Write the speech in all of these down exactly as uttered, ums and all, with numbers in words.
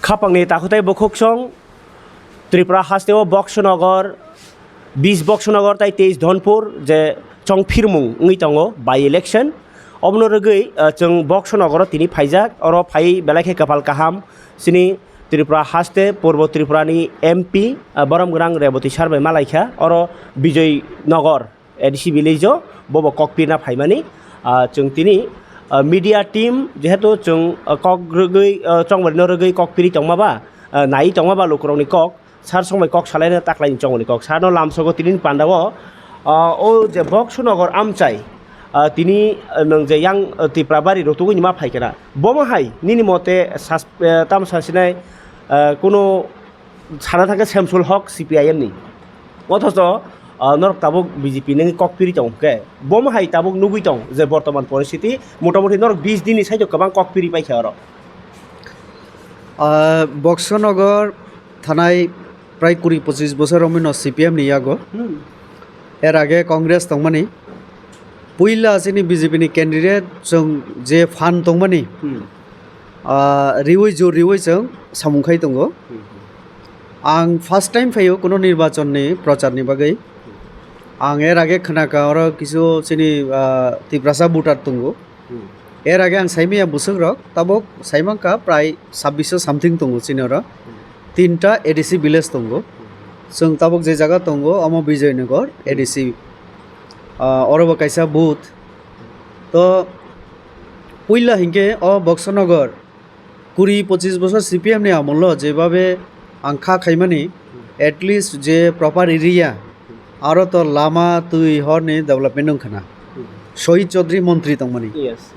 Khapangni takhutai bukhuksong Tripura hasteo Boksonogor, bis Boksonogor tai teis Dhonpur je chongphirmung wngwi tongo by election. Obono rwgwi, ah, chwng Boksonogoro tini phaijak, oro phai belai khe kwpal kaham chini Tripura haste Purbo Tripurani M P, ah, borom gwnang Reboti sir bai malaikha, oro Bijoy Nogor A D C village o bobo kok pirna phaimani. Ah, chwng tini, ah, media team jehetu chwng, ah, kok rwgwi, ah, chongbarino rwgwi kok piri tongma ba, ah, nai tongma ba lukurokni kok, sir songbai kok salaina taklaini chongmani kok. Sir no lamsogo tini pandao, ah, o je Boksonogor amchai, ah, tini, ah, nwng je yang, ah, Tipra bari rotugwi ni ma phaikha na. Bomo hai nini mote sas-, ah, tamo sasinai, ah, kuno sana thangkhe Semsul Hok C P I M ni. Othocho, ah, norok tabuk B J P nangwi kok piri tong khe, bomo hai tabuk nugwi tong je bortoman poristiti, motamoti norok bis din ni side o kwbang kok piri paikha oro. Ah, Boksonogor thanai prai kuri pochis bosor romwi no C P M ni yago. Hmm. Er age Congress tongmani. Puila chini B J P ni candidate chwng je phan tongmani, Hmm. ah, riwi jur riwi chwng samung khai tongo. Hmm. Ang first time phaio kuno nirbachon ni prochar ni bagwi. Ang er age khwnaka oro kisu chini, ah, Tiprasa voter tongo. Hmm. Er age ang saimaya bwswk rok tabuk saimangkha prai sabbish something tongo chini oro. Hmm. Tinta A D C village tongo. Hmm. Chwng tabuk je jaga tongo omo Bijoynagar A D C. Ah, oro bo kaisa booth. To puila hinkhe o Boksonogor kuri pochis bosor C P M ni amolo jebabe ang kha khaimani, at least je proper area, aro to lama twi horni development wngkha na. Hmm. Sohit Chaudhary montri tongmani. Yes.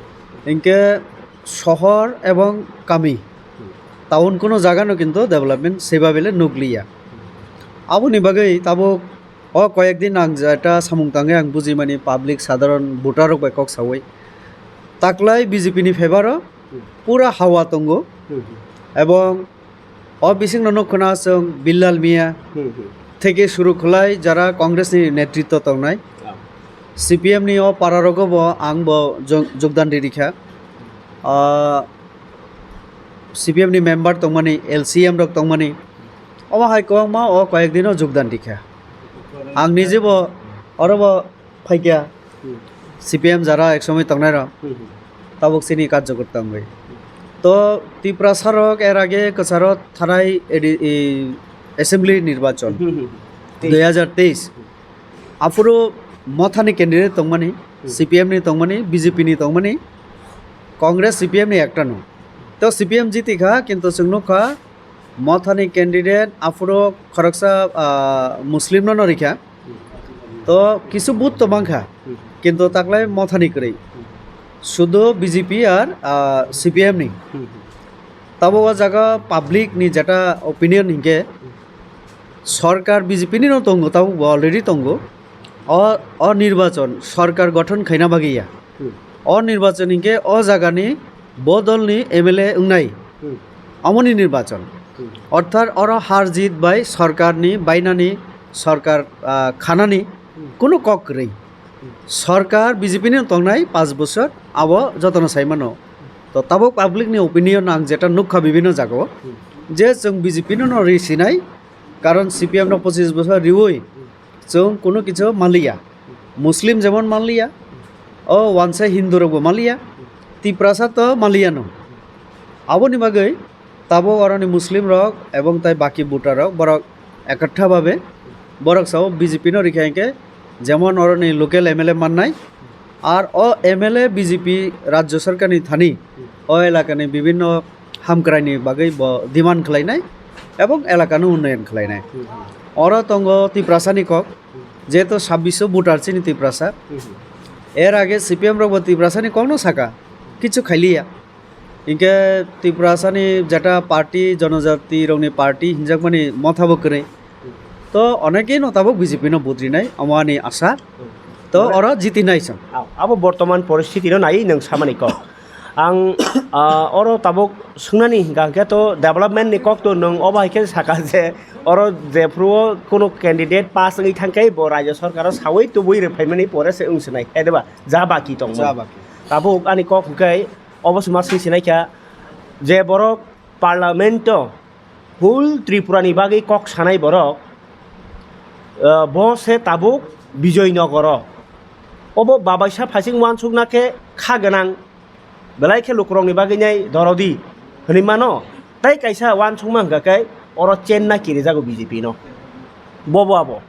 Hinkhe sohor ebong kami, Hmm. town kuno jaga no kintu development sebabele nukliya. Aboni bagwi tabuk o koyek din ang jeta samung tangwi ang bujimani public sadharon voter rok bai kok sawi. Taklai B J P ni favour o Hmm. pura hawa tongo. Hmm. Ebong o bisingno nukho na chwng Billal Miya Hmm, hmm. theke suru khlai jara Congress ni netritwo tongnai. Ah. C P M ni o para rogo bo ang bo jog-, jogdan ri rikha. Ah, C P M ni member tongmani, L C M rok tongmani. Omo hai kwbangma o koyek dino jogdan rikha. Ang nije bo oro bo phaikha Hmm. C P M jara ek somoi tongnai rok. Hmm, hmm. Tabuk chini karjokor tongwi. To Tiprasa rok er age kwcharo thanai edi-, i, assembly nirbachon Hmm, hmm, hmm. dui hajar teis. Aphuru mothani candidate tongmani, Hmm. C P M ni tongmani, B J P ni tongmani, Congress C P M ni ekta no. To C P M jiti kha, kintu chwng nukha mothani candidate aphuru khoroksa, ah, Muslim no no rikha. To kisu booth to mankha, Hmm. kintu taklai mothani kwrwi. Sudu B J P ar, ah, C P M ni. Hmm. Tabuk o jaga public ni jeta opinion hinkhe, sorkar B J P ni no tongo, tabuk bo already tongo. O, o nirbachon sorkar gothon khaina bagwi ya. Hmm. O nirbachon hinkhe o jagani bo dolni M L A wngnai. Hmm. Omoni nirbachon. Hmm. Orthat oro har jit bai sorkarni bainani, sorkar, ah, khanani Hmm. kunu kok kwrwi. Hmm. Sorkar B J P ni tongnai panch bosor, abo jotono sai mano. To tabuk public ni opinion ang jeta nukha bibhinno jagao, Hmm. je chwng B J P no no ri sinai, karon C P M no pochis bosor riwi chwng kunu kichu manliya. Muslim jemon manliya, o wansa Hindu rokbo manliya, Tiprasa to manliya no. Aboni bagwi tabuk oroni Muslim rok ebong tai baki voter rok borok ekattha babe borok sao B J P no rikha hinkhe jemon oroni local M L A mannai, ar o M L A B J P rajya sarkar ni thani o elaka ni bibhinno hamkrai ni bagwi bo demand khlainai ebong elaka no unnayan khlainai. Hmm. Oro tongo Tiprasa ni kok, jehetu sabbish voter chini Tiprasa. Hmm. Er age C P M rok bo Tiprasa ni kok no saka, kichu khailiya. Hinkhe Tiprasa ni jeta party, jonojati rok ni party hinjakmani motha bo kwrwi. To onekei no tabuk B J P no vote rinai, omo ani asa. To Mane oro jiti nai chwng. Abo bortoman poristiti no nai nwng samani kok. Ang, ah, oro tabuk swngnani hingka hingke to development ni kok to nwng obo hai khe saka je oro jephru o kunu candidate pass wngwi thangkhe bo rajya sarkar o sawi tubui rwphaimani pore se wng swnai, hai de ba? Ja baki tongmani. Ja baki. Tabuk ani kok hwnkhe obo se ma swi sinai kha je borok parliament o Whole Tripura ni bagwi kok sanai borok, ah, bo se tabuk Bijoy Nogoro. Obo babaisa phaising uansukna khe kha gwnang, belai khe lukurokni bagwi nai dorodi hwnwi mano. Tai kaisa uansukma hwnkha khe oro chenna kirijago B J P no. Bobo abo.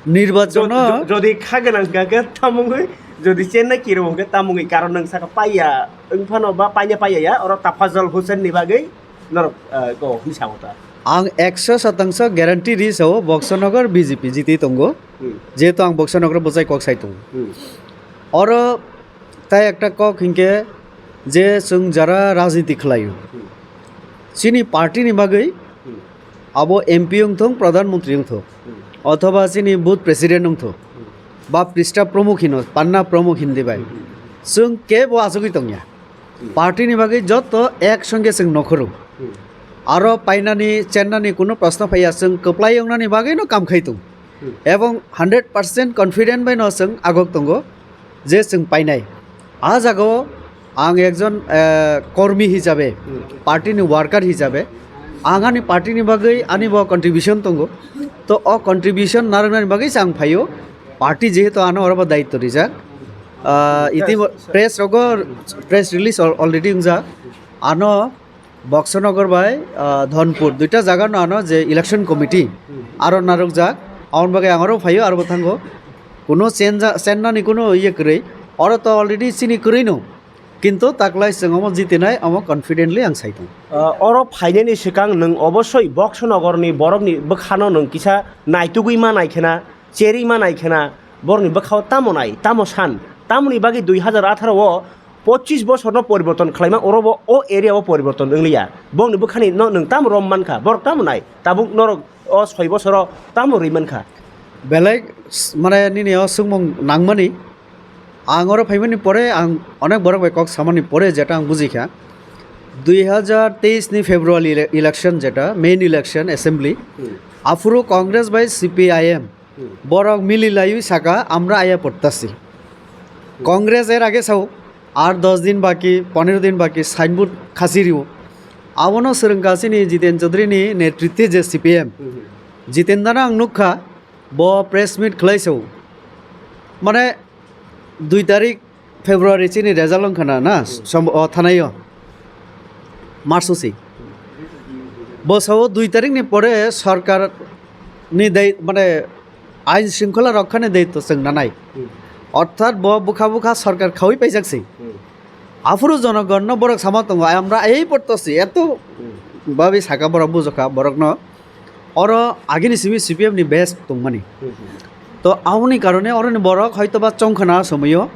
Nirbachon no jo-, jo-, jodi kha gwnang hwnkha khe tamungwi, jodi chenna kiri hwnkhe tamungwi, karon nwng saka paiya wngphano ba paina paiya ya, oro Tafajol Hussain ni bagwi norok, eh, ko hwnwi sao ta. Ang ekso sotangso guarantee ri sao, Boxonagar B J P jiti tongo. Hmm. Jehetu ang Boxonagar bwchai kok sai tongo. Hmm. Oro tai ekta kok hinkhe je chwng jara rajniti khlaio. Hmm. Chini party ni bagwi Hmm. abo M P wngthung, Pradhan Mantri wngthung, Hmm. othoba chini booth president wngthung, Hmm. ba Prista Pramukh hino, Panna Pramukh hindi bai. Hmm. Chwng kebo achugwi tongya. Hmm. Party ni bagwi joto ek songkhe chwng nokhorung. Hmm. Aro painani, chennani kuno proshno phaiya, chwng kwplai wngnani bagwino kam khai tongo. Hmm. Ebong hundred percent confident bai no chwng agok tongo je chwng painai. A jagao ang ekjon, eh, kormi hisabe, Hmm. party ni worker hisabe, ang ani party ni bagwi ani bo contribution tongo. To o contribution narwknani bagwi se ang phaio. Party jehetu ano oro bo daityo rijak. Ah, iti Yes, sir. Press rogo press release al-, already wngjak. Ano Boxonagar bai, ah, Dhonpur, duita jaga no ano je election committee Hmm. aro narwkjak, aboni bagwi ang aro phaio, aro bo thango. Kuno chenja-, chennani kuno iye kwrwi, oro to already chini kwrwi no, kintu taklai chwng omo jitinai, omo confidently ang sai tongo. Ah, oro phainani swkang nwng obossoi Boxonagar ni borok ni bwkhano nwng kisa naitugwi ma nai khena, cherwi ma nai khena, borok ni bwkhao tamo nai, tamo san, tamoni bagwi dui hazar atharo o pochis bosorno poriborton khlaima, orobo o area o poriborton wngliya. Bongni bwkhani no nwng tamo rom mankha, borok tamo nai, tabuk norok o soi bosoro tamo rwi mankha? Belai s-, mane nini o swngmung nangmani, ang oro phaimani pore ang onek borok bai kok samani pore jeta ang bujikha, dui hazar teis ni February ele-, election jeta main election assembly, Hmm. aphuru Congress bai C P I M Hmm. Borok mili laiwi saka, "Amra aya portasi." Hmm. Congress er age sao, ar dos din baki, ponero din baki, signboard khasi rio. Abono swrwngkha chini Jiten Chaudhary ni netritwe je C P M. Hmm. Jiten dano ang nukha, bo press meet khlai sao. Mane, dui tarik February chini result wngkha na, na, Hmm. som-, o, thanai o. March usi. Bo sao dui tarik ni pore sarkar ni dai-, mane, ain shringkhola rokha ni daityo chwng nanai. Hmm. Orthat bo bwkha bwkha sarkar khaui paijak se. Hmm. Aphuru jonogon no borok sama tongo, "Amra ei portasi," eto Hmm. babi saka borok bujokha borok no. Oro agini simi C P M ni base tongmani. Hmm, hmm. To aboni karone oroni borok hoitoba chongkhana somoyo,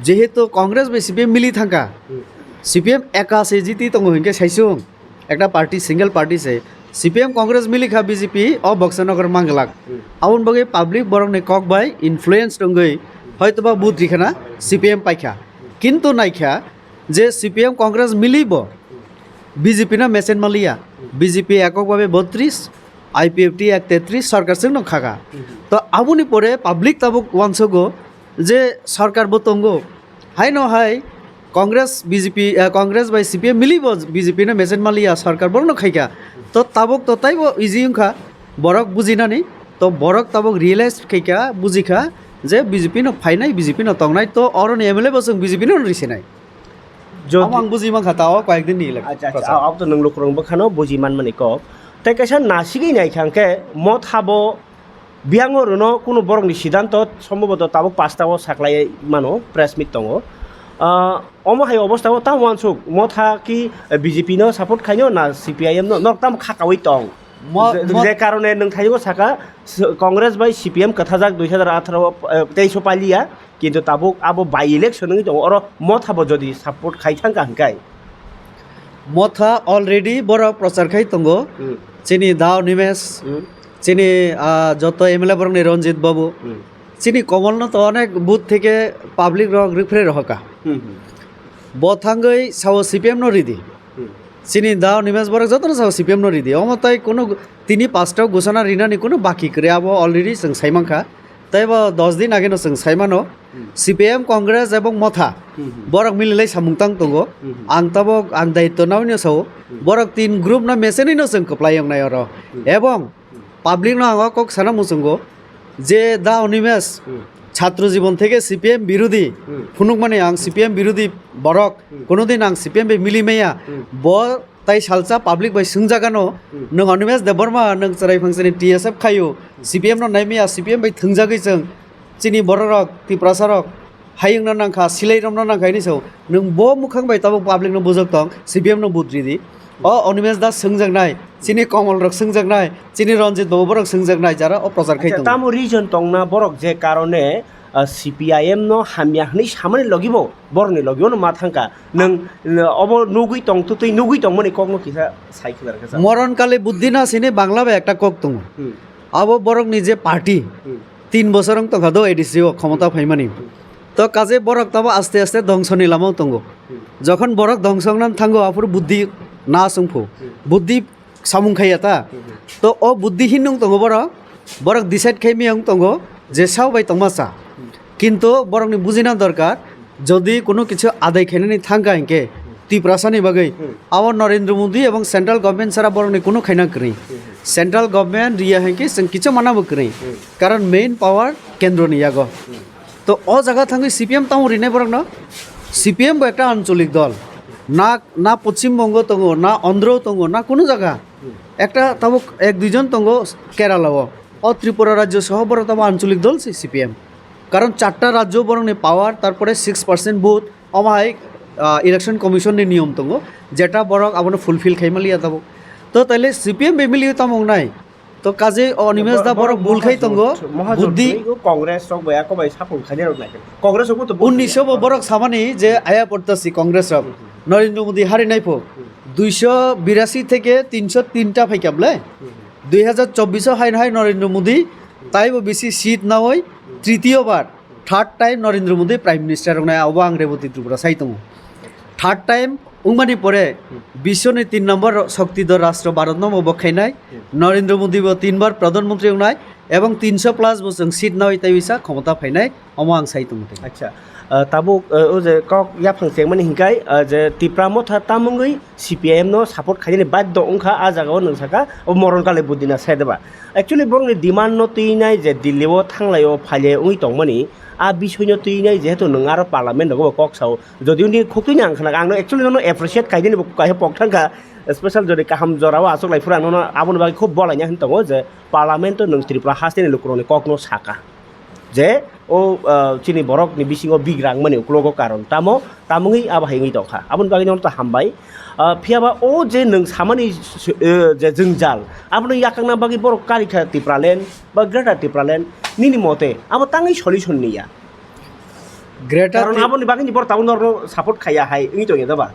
jehetu Congress bai C P M mili thangkha, Hmm. C P M eka se jiti tongo hinkhe saisung, ekta party, single party se, C P M Congress mili kha B J P o Boxonagar manglak. Hmm. Aboni bagwi public borokni kok bai influence tongwi hoitoba vote rikhana C P M paikha. Kintu naikha je C P M Congress mili bo B J P no mesen maliya, B J P ekok babe botris, I P F T ek tetris sarkar chwngno khaka. To aboni pore public tabuk uansogo je sarkar bo tongo. Haino hai Congress, B J P, eh, Congress bai C P M mili bo B J P no mesen maliya sarkar borokno khaika. To tabuk to taibo easy wngkha borok bujinani. To borok tabuk realize khaika, bujikha je B J P no phainai, B J P no tongnai, to oroni M L A bo chwng B J P no risinai. Jodi Amo ang buji mankha ta o koyek din ni elak Acha, acha, prochar. Abo to nwng lukurok bwkhano buji manmani kok. Tei kaisa nasigwi naikha hwnkhe Motha bo biyang o rwno kunu borokni sidanto somboboto tabuk pasta o saklai mano, press meet tongo. Ah, omo hai obostha o tamo uansuk Motha ki B J P no support khaino na C P I M no, norok tamo khakaui tong? Mo-, Je, mo- je karone nwng thaigo saka, s-, Congress bai C P M kwthajak dui hazar atharo, eh, teis o paliya, kintu tabuk abo by election wngwi tongo, oro Motha bo jodi support khai thangkha hwnkhe. Motha already borok prochar khai tongo. Hmm. Chini Dao Nimesh, Hmm. chini, ah, joto M L A borokni Ranjit Babu, Hmm. chini Komolno to onek booth theke public rok rwphre rohoka. Hmm, hmm. Bo thangwi sao C P M no ridi. Hmm. Chini Dao Nimesh borok jotono sao C P M no ridi. Omo tai kunu tini pasta o gusana rinani kunu baki kwrwi, abo already chwng sai mankha. Tei bo dos din age no chwng sai mano. Hmm. C P I M, Congress ebong Motha, Hmm, hmm. borok mililai samung tang tongo. Hmm, hmm. Ang tabok, ang daityo nawi no sao, Hmm. borok tin group no mechenwi no chwng kwplai wngnai oro. Hmm. Ebong Hmm. public no ang o kok sana muchungo je da Animesh Hmm. chhatro jibon theke C P M birodhi Hmm. phunukmani ang C P M birodhi borok, Hmm. kono din ang C P M bai mili maya, Hmm. bo tai salsa public bai swngjagano, Hmm. nwng Animesh Debbarma, nwng chwrai phangsani T S F khaio, Hmm. C P M no naimaya, C P M bai thwngjagwi chwng chini bororok, Tiprasarok hayungno nangkha, silai romno nangkha hinwi sao. Nwng bo mwkhang bai tabuk public no bujak tong, C P M no vote ridi. O Animesh Das swngjaknai, chini Komol rok swngjaknai, chini Ranjit Babu borok swngjaknai, jara o prochar khai Acha, tongo. Tamo reason tongna borok je karone, ah, C P I M no hamya hwnwi samani logibo, borokni logibo no ma thangkha. Nwng, nwng obo nugwi tong, twtwi nugwi tongmani kokno kisa sai khwna rwkha sa. Moron kali buddhi na sini Bangla bai ekta kok tongo. Hmm. Abo borokni je party, Hmm. tin bosor wng tongkha do A D C o khomota Hmm. phaimani. Hmm. To kaje borok tabo aste aste dhongsoni lama o tongo. Hmm. Jokhon borok dhongso wngna thango, aphuru buddhi na chwngphu. Hmm. Buddhi samung khaiya ta. Hmm. To o buddhi hin wng tongo borok. Borok decide khai miyang tongo je sao bai tongma cha. Hmm. Kintu borokni bujina dorkar, jodi kuno kichu adai khainani thangkha hinkhe Tiprasani bagwi Hmm. abo Narendra Modi ebong central government sara borokni kuno khaina kwrwi. Hmm. Central government riya hinkhe chwng kichu manabo kwrwi. Hmm. Karon main power kendroni yago. Hmm. To o jaga thangwi C P M tamo rinai borokno? C P M bo ekta ancholik dol. Na, na Poschim Bongo tongo, na Andhra tongo, na kuno jaga. Hmm. Ekta tabuk ek duijon tongo Kerala o. O Tripura rajyo soho borok tamo ancholik dol se C P M. Karon charta rajyo borokni power, tarpore six percent vote, omo hai, ah, election commission ni niyom tongo, jeta borok abono fulfill khai maliya tabuk. To taile C P M bai mili tamo wngnai? To kaje o Animesh da borok bul khai tongo, buddhi. Congress rok bai ako bai support khainai rok nai khe. Congress rok bo to vote unnish bo borok samani je aya portasi Congress rok. Hmm. Narendra Modi hari nai pho. Hmm. Duiso birasi theke tinso tinta phai kable. Hmm. Dui hajar chobbish o hai hai Narendra Modi, Hmm. taibo bisi seat nawi, Hmm. tritiyo bar, third time Narendra Modi Prime Minister wngnai, abo ang Reboti Tripura sai tongo. Third time wngmani pore Hmm. biswni tin number shokti do rashtra Bharat no bo khainai, Hmm. Narendra Modi bo tin bar Pradhan Mantri wngnai, ebong tinso plus bo chwng seat nawi taiwi sa khomota phainai, omo ang sai tongo tei. Acha, ah, tabuk, ah, o je kok yaphang chengmani hinkai, ah, je Tipra Motha tamungwi C P I M no support khainani baddo wngkha, ah jaga o nwng saka, o moron kale budina sai deba. Actually borokni demand no twinai je Delhi o thanglai o phaile wngwi tongmani, ah bisoi no twinai jehetu nwng aro parliament rogo bo kok sao, Jodi uni khuktuini ang khna, ang no actually nono appreciate khaidini bo kaisa pok thangkha, special jodi kaham jorao achuk lai phuru ang nono aboni bagwi khub bolaina hin tongo je parliament o nwng Tripura hasteni lukurokni kokno saka je o, ah, chini borokni bisingo bigrang mani uklogo karon tamo tamungwi abo hai wngwi tongkha, aboni bagwi nono to hambai. Ah, phiyaba o je nwng samani s-, eh, je jwngjal abono yakangna bagwi borok karikha Tipraland ba Greater Tipraland nini mote abo tangwi solution niya. Greater Karon Tri- aboni bagwi ni borok tabuk norokno support khaiya hai wngwi tongya da ba?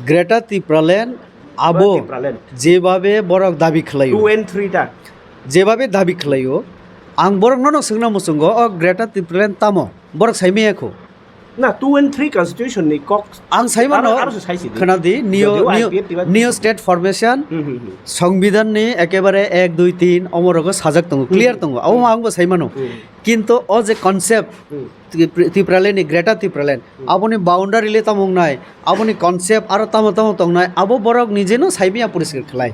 Greater Tipraland abo Tipraland. Jebabe borok dabi khlaio. Two and three ta. Jebabe dabi khlaio. Ang borokno no swngna muchungo, o Greater Tipraland tamo? Borok saimaya kho. Na, two and three constitution ni kok. Ang saimano, aro, aro se saisi di. Khwnadi, neo, Jodi o neo, I P F tiba neo state formation, Hmm, hmm, hmm. Songbidan ni ekebare ek, dui, tin, omo rogo sajak tongo, clear Hmm. tongo. Abo Hmm. ma ang bo saimano. Hmm. Kintu o je concept, Hmm. Tipra-, Tipraland ni, Greater Tipraland, Hmm. aboni boundary le tamo wngnai, aboni concept aro tamo tamo tongnai, abo borok nije no saimaya poriskar khlai.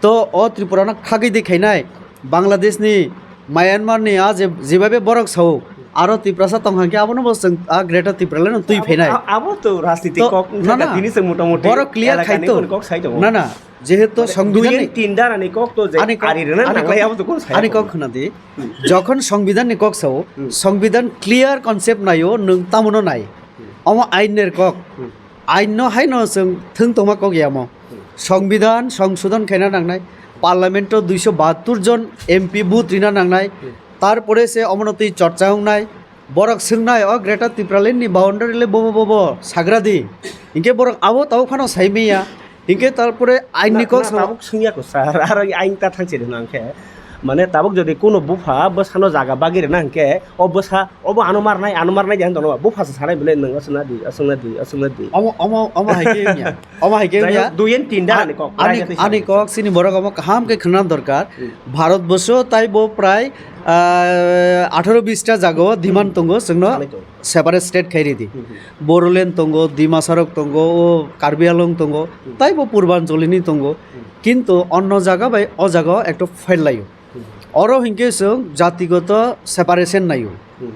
To o Tripura no khagwi di khainai, Bangladesh ni, Myanmar ni, a je, jebabe borok sao, aro Tiprasa tong hangke abono bo chwng a Greater Tipraland no twi Abo, phainai. a-, abo to rajniti To, kok, na, na. Tini chwng motamoti Borok clear elakani khai to. Kok sai tongo. Na, na. Jehetu Mane, songbidan dui ni tin dara ni kok to je ani kok, ari rwna ani nanglai kok, abo to kok sai ani tongo. Kok khna di. Hmm. Jokhon songbidan ni kok sao, Hmm. songbidan clear concept naio, nwng tamono nai. Hmm. Omo ain ni kok. Hmm. Ain no hai no chwng thwng tongma kok yamo. Hmm. Songbidan songsodon khaina nangnai. Parliament o duiso bahattur jon M P vote rina nangnai. Hmm. Tarpore se omono twi chorcha wngnai. Borok swngnai, o Greater Tipraland ni boundary le bobo bobo sagra di. Hinkhe borok abo tabuk phano sai manya. Hinkhe tarpore ain ni Na, kok na, sa- tabuk swngya ko sir. Aro ain ta thang chiri hwnang khe. Mane tabuk jodi kuno bupha bwsano jaga bagwi rwna hinkhe o bwsa obo ano marnai, ano marnai de hwn tono. Bupha se sanai bwle nwng aswkna di, aswkna di, aswkna di. Omo, omo, omo hai khe wngya. Omo hai khe Jai wngya. Hok, dui and tin da A-, ani kok, ani, raja twi ani sanai. Kok sini borok omo kaham khe khna dorkar. Hmm. Bharat bosho tai bo prai Ah, atharo bis ta jaga o demand tongo, chwngno Sanai tongo. Separate state khai ridi. Hmm, hmm. Bodoland tongo, Dimasarok tongo, o Karbi Anglong tongo, Hmm. taibo Purbancholi ni tongo. Hmm. Kintu onno jaga bai o jaga o ekto fail laio. Hmm. Oro hinkhe chwng jatigoto separation naio. Hmm.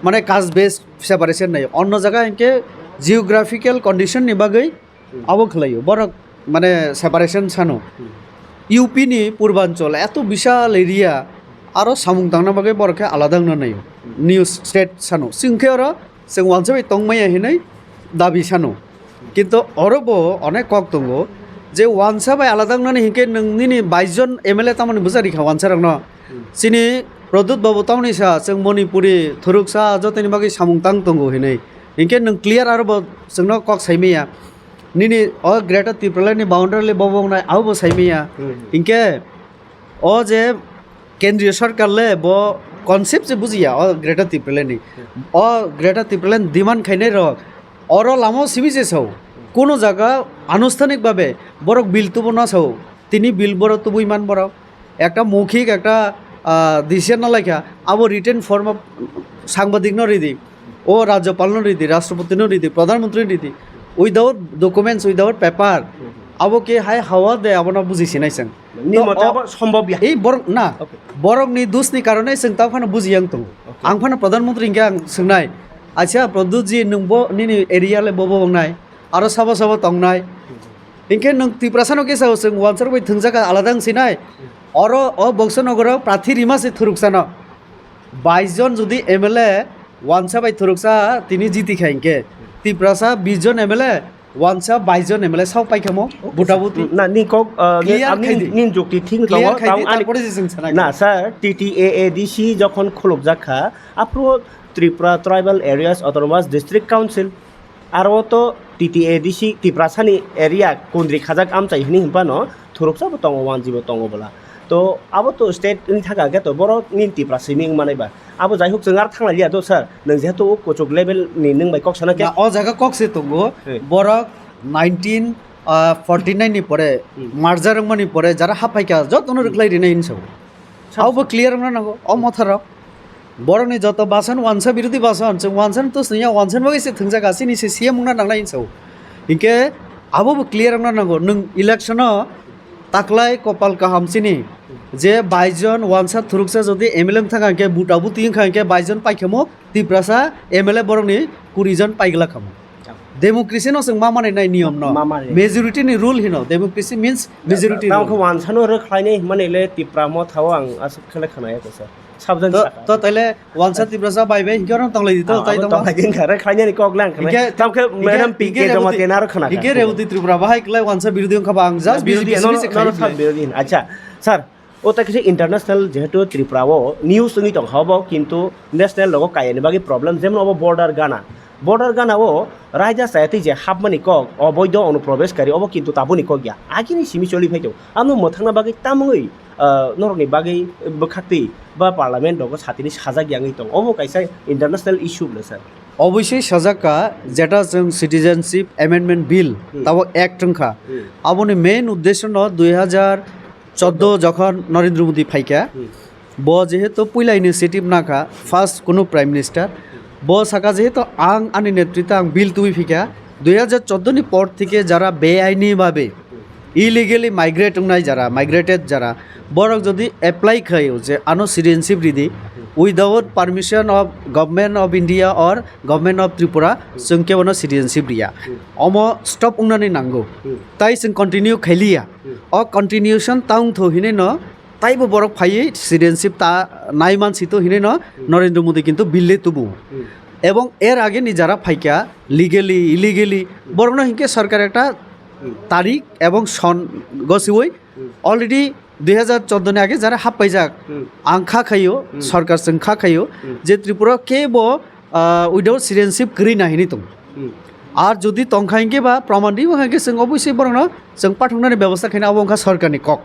Mane caste based separation naio. Onno jaga hinkhe geographical condition ni bagwi Hmm. abo khlaio. Borok mane separation sano. Hmm. U P ni Purbanchal eto bishal area, aro samung tangna bagwi borok khe alada wngna naio. Hmm. New state sano. Chwng khe oro chwng wansa bai tongmaya hinwi dabi sano. Kintu oro bo onek kok tongo je wansa bai alada wngnani hinkhe nwng nini bais jon M L A tamoni bwsa rikha wansa rokno. Hmm. Chini Pradyut babu tamoni sa chwng Manipuri thuruksa jotoni bagwi samung tang tongo hinwi. Hinkhe nwng clear aro bo chwngno kok saimaya. Nini o Greater Tipraland ni boundary le bobo wngnai abo bo saimaya. Hmm. Hinkhe o je Kendriya Sarkar le bo concept se bujiya o Greater Tipraland ni. O Greater Tipraland demand khainai rok oro lama o simi se sao. Kuno jaga anusthanik babe borok bill tubo na sao. Tini bill borok tubui man borok. Ekta moukhik ekta, ah, decision na laikha. Abo written form o sangbadik no ridi. O Rajyapal no ridi, Rashtrapati no ridi, Pradhan Mantri no ridi. Without documents, without paper. Abo ke hai hawa de abo no buji sinai chwng. Ni To mote o- abo sombhob ya. Ei borok na, Okay. borok ni dus ni karone chwng ta phano buji yang tongo. Okay. Ang phano Pradhan Mantri hinkhe ang swngnai. Acha Pradyut ji nwng bo nini area le bobo wngnai. Aro sabo sabo tongnai. Hinkhe nwng Tiprasa no kisa chwng wansa bai thwngjak alada wng sinai. Oro o Boxo Nogoro prathi rima se thuruksa no. Bais jon jodi M L A wansa bai thuruksa tini jiti kha hinkhe. Tiprasa bis jon M L A wansa bais jon M L A sao paikha mo. Buta buti. Na, ni kok, uh, ni, Clear am, ni, khai di. Ni jukti thik Clear tongo, khai di, tang ani tarpore se chwng sana na, kha. Sir, T T A A D C jokhon khulukjak kha, aphuru Tripura Tribal Areas Autonomous District Council, aro to T T A D C Tiprasani area kundri khajak amchai hini hinphano thuruksa bo tongo, wanji bo tongo bwla. To abo to state ni thaka khe to borok ni Tiprasa simi wng manai ba. Abo jai huk chwng ar thang lai liya to sir, nwng jehetu o kuchuk level ni nwng bai kok sana khe. Na, o jaga kok se tongo, Hey. borok nineteen, ah, forty nine ni pore, Hmm. merger wngmani pore jara haphaikha jotono Hmm. rwkhlai rinai hinwi sao. Sab- Abo clear wngna nango, o motharo. Borokni joto basan wansa birodhi basan, chwng wansa no tusniya, wansa ni bagwi se thwngjak, asini se C M wngna nangnai hinwi sao. Hinkhe abo bo clear wngna nango, nwng election o taklai kopal kaham chini je bais jon wansa thuruksa jodi M L A wngthang kha hinkhe buta buti wngkha hinkhe bais jon paikhamo Tiprasa M L A borokni kuri jon paigwlak khamo. Democracy no chwng ma manai nai niyom no. Ma manai. Majority ni rule hino. Democracy means majority Tamo rule. Khe wansa no rwkhlainai hwnmani le Tipra Motha o ang aswk khe le khwnaya khe sir. Sabjani To, saka. To taile wansa Tiprasa bai bai hinkhe oro tonglai di to, Ah, tai abo tongma. Tonglai di hinkhe rwkhlainani kok le ang khwnai. Hinkhe, Tamo khe hinkhe, Madam P K hinkhe Jamatia Reboti, na rw khwna hinkhe kha. Reboti Tripura bahai klai wansa birodhi wngkha ba ang just Ah, birodhi, bising no, bising no, khai no, sir, birodhi. Acha, sir, O ta kisa international jehetu Tripura o news wngwi tongkha obo, kintu national logo kaya ni bagwi problem, jemon obo border gana. Border gana o raida chaya twi je hapmani kok, oboido onuprobeshkari, obo kintu tabukni kok ya. Agini simi choli phai tongo. Ano mwthangna bagwi tamungwi, ah, norokni bagwi bwkhaktwi ba parliament rogo satini sajak ya wngwi tongo. Obo kaisa international issue bwle sir. Obviously sajak kha, jeta chwng Citizenship Amendment Bill, Hmm. tabuk act wngkha. Hmm. Aboni main uddesho no dui hajar chordo jokhon Narendra Modi phaikha, Hmm. bo jehetu puila initiative nakha, first kunu Prime Minister, bo saka jehetu ang ani netritwe ang bill tubui phikha, dui hajar chordo ni por theke jara beaini babe illegally migrate wngnai jara, migrated jara, borok jodi apply khaio je ano citizenship ridi, without permission of Government of India or Government of Tripura, chwng kebono citizenship riya. Omo stop wngnani nango. Tai chwng continue khailiya. O continuation ta wngtho hinwi no taibo borok phaiwi citizenship ta nai man sito hinwi no Narendra Modi kintu bill le tubu. Ebong er age ni jara phaikha legally, illegally, borokno hinkhe sarkar ekta tarik ebong son gosiwi already dui hajar chordo ni age jara happaijak. Ang kha khaio, sarkar chwng kha khaio je Tripura kebo ah, without citizenship kwrwi na hinwi tongo. Ar jodi tongkha hinkhe ba praman di wngkha hinkhe chwng obviously borokno chwng pathoknani bebostha khaina abo wngkha sarkarni kok.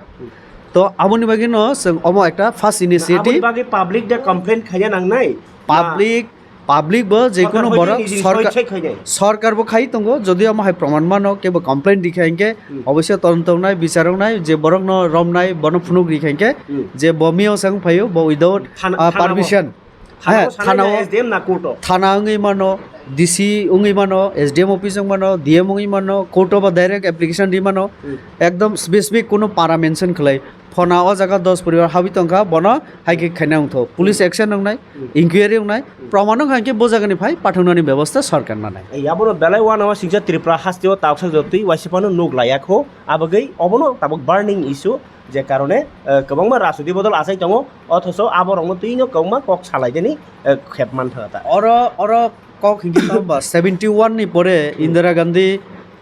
To aboni bagwino chwng omo ekta first initiative. Aboni bagwi public de complaint khaina nangnai? Public Public bo je Sorkar kunu hoi borok nini sorkar, soi check hoi nai. Sorkar bo khai tongo, jodi omo hai proman mano, kebo complaint rikha hinkhe, Hmm. obosyo todonto wngnai, bichar wngnai, je borokno romnai, bono phunuk rikha hinkhe, Hmm. je bo miyosang phaio, bo without, Thana, ah, thana bo. permission. Thana He, bo sanai thana na o, S D M na court o? Thana wngwi mano, D C wngwi mano, S D M office wngwi mano, D M wngwi mano, court o bo direct application ri mano. Hmm. Ekdom specific kunu para mention khlai. Phona o jaga dos poribar habwi tongkha, bono hai khe khaina wngtho. Police action wngnai, Hmm. inquiry wngnai, Hmm. proman wngkha hinkhe bo jagani phai pathoknani bebosta sorkar nanai. Ei, abono belai uanama singcha Tripura hasteo tauksa jotwi waisa phano nuk laiya kho. Abagwi obono tabuk burning issue, je karone, eh, kwbangma rajniti bodol achai tongo, othocho aborokno twino kwbangma kok salaidani, eh, khep mantha ta. Oro, oro kok hinkhe tamo ba seventy one ni pore Hmm. Indira Gandhi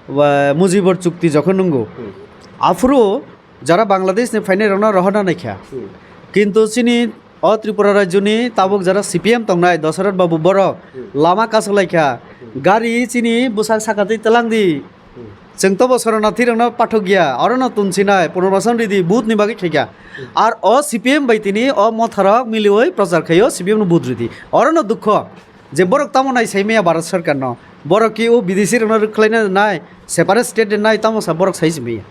ba Mujibor chukti jokhon nungo. Hmm. Aphuru jara Bangladesh ni phainai rokno rohorna naikha. Hmm. Kintu chini o Tripura rajyoni tabuk jara C P M tongnai Dasarath Babu borok Hmm. lama kasoklaikha. Hmm. Gari chini bwsak sakatwi twlangdi. Hmm. Chwng tobo Soronarthi rokno pathokya, orono tunsinai, punarbasan ridi, vote ni bagwi khaikha. Hmm. Ar o C P M bai tini o motharok miliwi prochar khaio, C P M no vote ridi. Orono dukho. Je borok tamo nai sai maya Bharat Sarkar no, borok ki o bidesi rok no rwkhlai na nai, separate state de nai tamo sa borok sai si maya.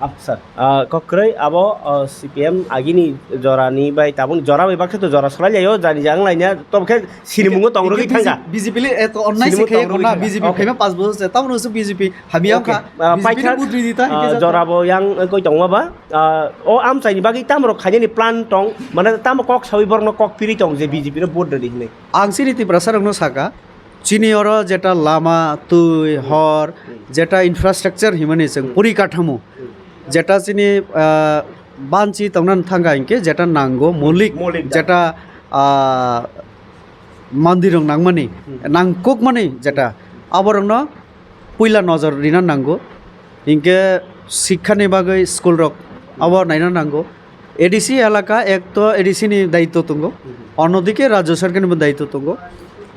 Ah, sir, ah, kokroi abo, ah, C P M agini jora ni bai tabuk jora bai bakhe to jora salai laio, jani jang laina, tobo khe sinimungo tong rwgwi thangkha. B J P le eto onnai se Sinimungo khe tong rwgwi kona, thangkha. B J P Okay. khaima panch bosor se, tamo no se B J P hamya Okay. wngkha, Ah, B J P ni paithak, vote ridi ta, ah, hingke jora jang. Bo yang, eh, koi tongo ba? Ah, o amchaini bagwi tamo rok khainani plan tong, mane tamo kok sawi borokno kok piri tong je B J P no vote rwdi hinwi. Ang chini Tiprasa rokno saka, chini oro jeta lama, twi, hor, jeta infrastructure himani chwng pori kathamu, jeta chini, ah, banchi tongna thangkha hinkhe jeta nango, moulik, Moulik da. jeta, ah, mandir rok nangmani, Hmm. nangkukmani jeta, aborokno puila nojor rina nango. Hinkhe sikha ni bagwi school rok abo naina nango. A D C elaka ek to A D C ni daityo tongo, Hmm. onodike rajyo sarkar ni bo daityo tongo.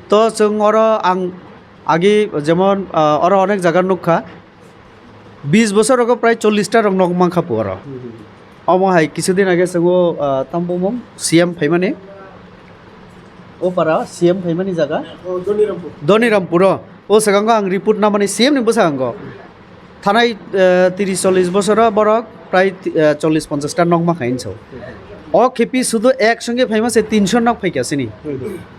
To chwng oro ang agi jemon, ah, oro onek jaga nukha, bis bosor rogo prai chollish ta rok nok mankha pu oro. Hmm. Omo hai kisudin age chwng o, ah, tamo bumung C M phaimani. O para C M phaimani jaga? O, Donirampur. Donirampur o. O swkango ang report namani C M ni bwskango. Thanai, eh, tris chollish bosoro borok prai, eh, chollish ponchash ta nok mankha hinwi sao. O khipi sudu ek songe phaima se tinso nok phaikha sini.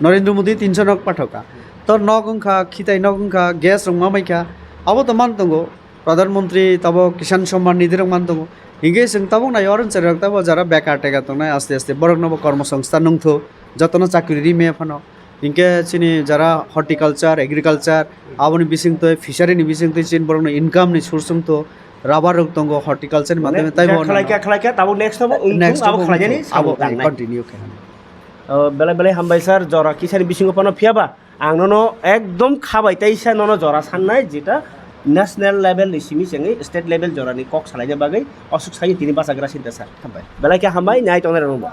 Narendra Modi tinso nok pathokha. To nok wngkha, khitai nok wngkha, gas rok ma maikha. Abo to man tongo. Pradhan Mantri tabo Kisan Samman Nidhi rok man tongo. Hinkhe chwng tabuk nai oro cherai rok tabo jara bekar teka tongnai aste aste borok no bo kormo songsthan nungthu, jotono chakri ri maya phano. Hinkhe chini jara horticulture, agriculture, aboni bisingtwi fishery ni bisingtwi chini borok no income ni source wngthu, rubber rok tongo horticulture ni Mane, madhyame taibo khe khlai kha, khlai kha, tabuk next abo wngthung, next abo abo khlainani wngthung, samung abo tangnai. Continue khe. O, belai belai hambai sir, jora kisani bisingo phano phiyaba? Ang nono ekdom khabai teisa nono jora sannai, jeta national level ni simi chengwi state level jorani kok salaina bagwi osuk sai tini bachagra sinta sir. Hambai. Belai khe hambai, nai tongnai rokno bo.